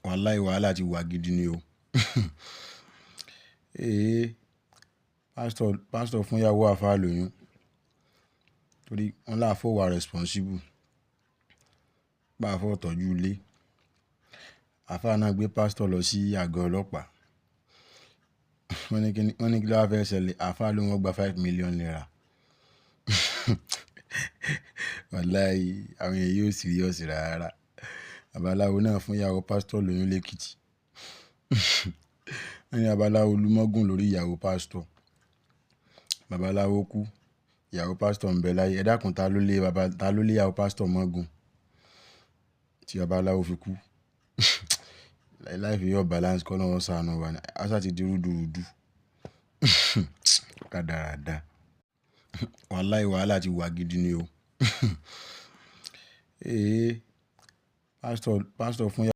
Wàláì wàhálà ti wà gidi ni o. Ee, pastor fún ìyàwó àfáà lóyún torí wọ́n láàfá ò wà responsible. Pé àfá ò tọ́jú ilé. Àfáà náà gbé pastor lọ sí àgọ́ ọlọ́pàá. Wọ́n ní kí ló wá fẹ́ ṣẹlẹ̀? Àfáà lóun ó gba ₦5 million. Wàláì àwọn èèyàn yóò serious rárá. Babaláwo náà fún ìyàwó pastor lóyún lẹ́kìtì. Wọ́n ní babaláwo lu mọ́gùn lórí ìyàwó pastor. Babaláwo kú, ìyàwó pastor ń bẹ láyé. Ẹ dákun, ta ló lé ìyàwó pastor mọ́gùn tí babaláwo fi kú? Life yóò balance, kí Ọlọ́run ṣàánú wa ni. A sá ti di rúdurùdu. Rádaràda. Wàláì wàhálà ti wà gidi ni o. Ee, pastor fún ìyàwó.